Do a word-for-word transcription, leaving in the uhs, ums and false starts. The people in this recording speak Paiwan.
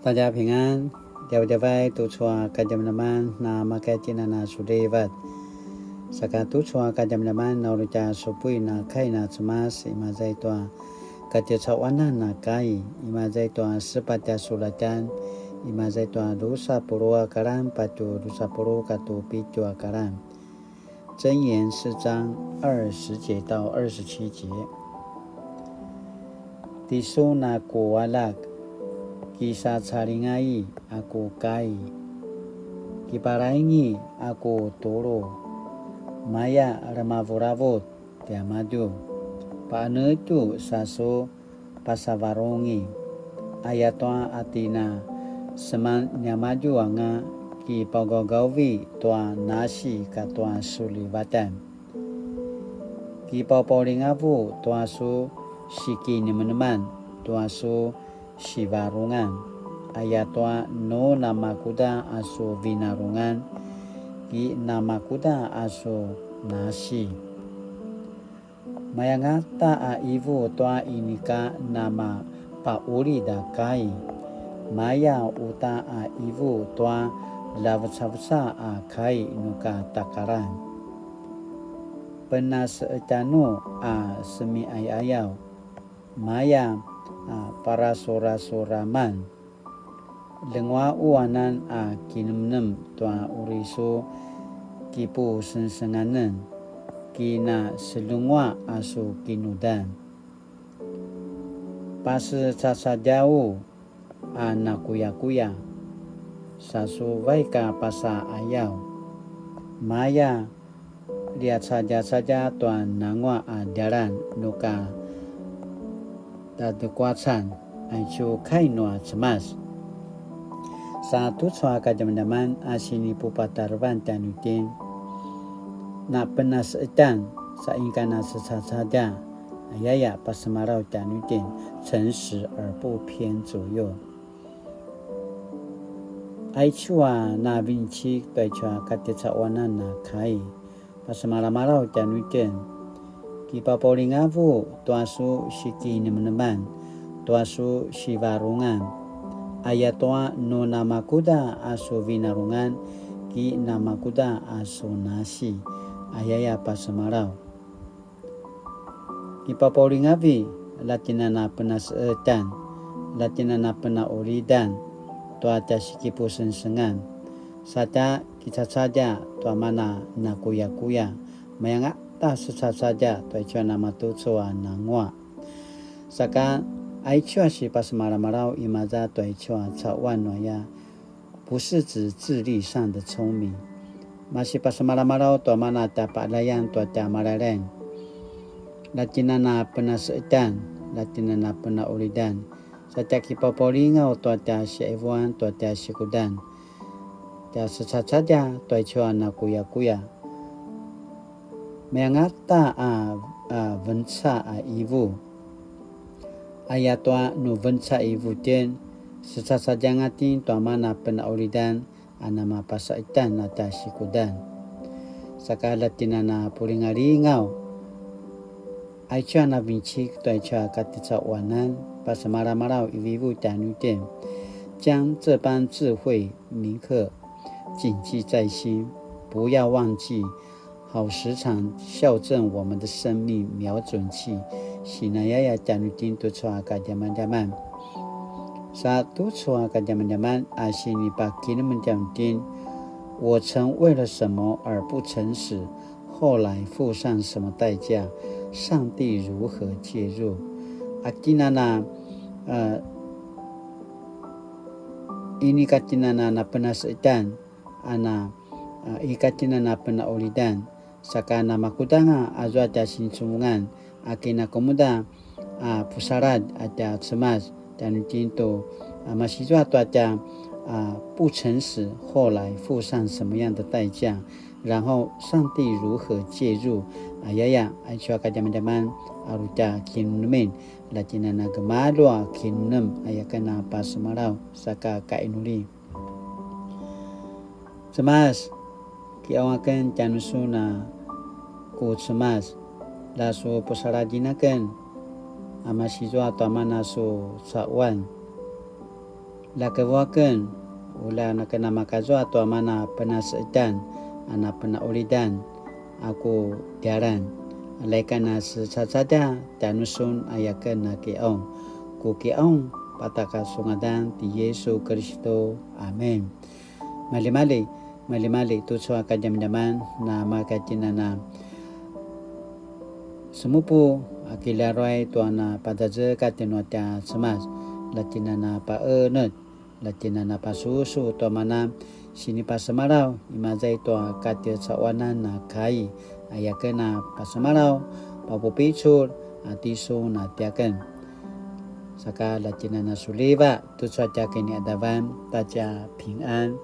大家平安, djavadjavai tucu a kadjamadjaman na makaitjinan a sulivat. Saka tucu a kadjamadjaman na uri tja supuin a kai na Cemas, imaza i tua katjecaquanan a kai, imaza i tua sepatj a sulatjan, imaza i tua dusa puluq a kalan patje dusa puluq katua pitju a kalan. 箴言四章二十節到二十七節。Tisun a ku aljak, kisacalingai a ku kai, kipalaingi a ku tulu, maya lemavulavut tiamadju, paqenetju sa su pasavarungi. Ayatua a tjen a seman niamadju anga kipagaugauvi tua nasi katua sulivatan. Kipaupaulingavu tua su sikinemeneman, tua su sivarungan. Ayatua nu namakuda a su vinarungan, ki namakuda a su nasi. Mayangata a ivu tua inika namapaqulid a kai, maya uta a ivu tua lavecaveca a kai nuka takalan. Penaseqetjanu a semiayayaw, maya a parasurasuraman. Ljenguaqu anan a kinemnem tua uri su kipusengsenganen, kinaseljenguaq a su kinudan. Pasecacadjau a nakuyakuya, sa su vaik a pasaqayaw, maya liacadjacadja tua nanguaq a djalan nuka tadekuacan, aicu kai nua Cemas. Sa tucu a kadjamadjaman a sinipupatarevan tjanuitjen, na penaseqetjan sa inika na secacadja, ayaya pasemalaw tjanuitjen, 诚实而不偏左右. Aicu a na vinecik tua aicu a katjecaquanan a kai, pasemalamalaw tjanuitjen. Kipapaulingavu tua su sikinemeneman, tua su sivarungan. Ayatua nu namakuda a su vinarungan, ki namakuda a su nasi, ayaya pasemalaw. Kipapaulingavi, la tjen a na penaseqetjan, la tjen a na penaqulidan tua tja sikipusengsengan, sa tja kicacadja tua mana nakuyakuya, mayangata secacadja tua aicu a namatucu a nanguaq. Saka aicu a sipasemalamalaw imaza tua aicu a caquan nu aya, 不是指智力上的聪明。Masi pasemalamalaw tua mana tja paqaljayan tua tja malalayan. La tjen a na penaseqetjan, la tjen a na penaqulidan. Sa tja kipapaulingaw tua tja siqivuan, tua tja sikudan. Tja secacadja tua aicu a nakuyakuya. Mayangata a, a venca a ivu. Ayatua nu venca ivu tjen, secacadjanga tjen tua mana penaqulidan a namapaseqetjan a tja sikudan. Saka la tjen a na pulingalingaw, aicu a na vinecik tua aicu a katjecaquanan, pasemalamalaw ivu tjanuitjen. 将这般智慧铭刻，谨记在心，不要忘记， 好时常校正我们的生命瞄准器。Sinayaya tjanuitjen tucu a kadjamadjaman. Sa tucu a kadjamadjaman a sinipakinemnem tjanuitjen, 我曾为了什么而不诚实，后来付上什么代价，上帝如何介入？A tjen a na, a, inika tjen a na penaseqetjan, a na, a, ika tjen a na penaqulidan, saka namakudanga azua tja sincuvungan, a kinakemuda, a, pusaladj a tja Cemas, tjanuitjen tu, a, masizua tua tja, a, 不诚实，后来付上什么样的代价，然后上帝如何介入，a, ayaya, aicu a kadjamadjaman, a, uri tja kinemnemen, la tjen a na gemalju a kinemnem, aya ken a pasemalaw, saka kainuli. Cemas, kiqaung aken tjanusun a ku Cemas, la su pusaladjin aken, a masizua tua mana su caquan. Ljakevu aken, ulja naken a makazua tua mana penaseqetjan a napenaqulidan a ku djalan. Alaikan a secacadja tjanusun a yaken a kiqaung. Ku kiqaung pataka su ngadan ti Yesu Kiristu. Amen. Maljimalji, maljimalji tucu a kadjamadjaman na makatjinana semupu a kiljaruai tua na padazek a tjanuitjen a Cemas, la tjinana paenetj, la tjinana pasusu tua mana sinipasemalaw, imaza i tua katjecaquanan a kai, a yaken a pasemalaw, papupicul a tisun a tiaken. Saka la tjinana suliva, tucu a tja kiniqadavan, ta tja pingan.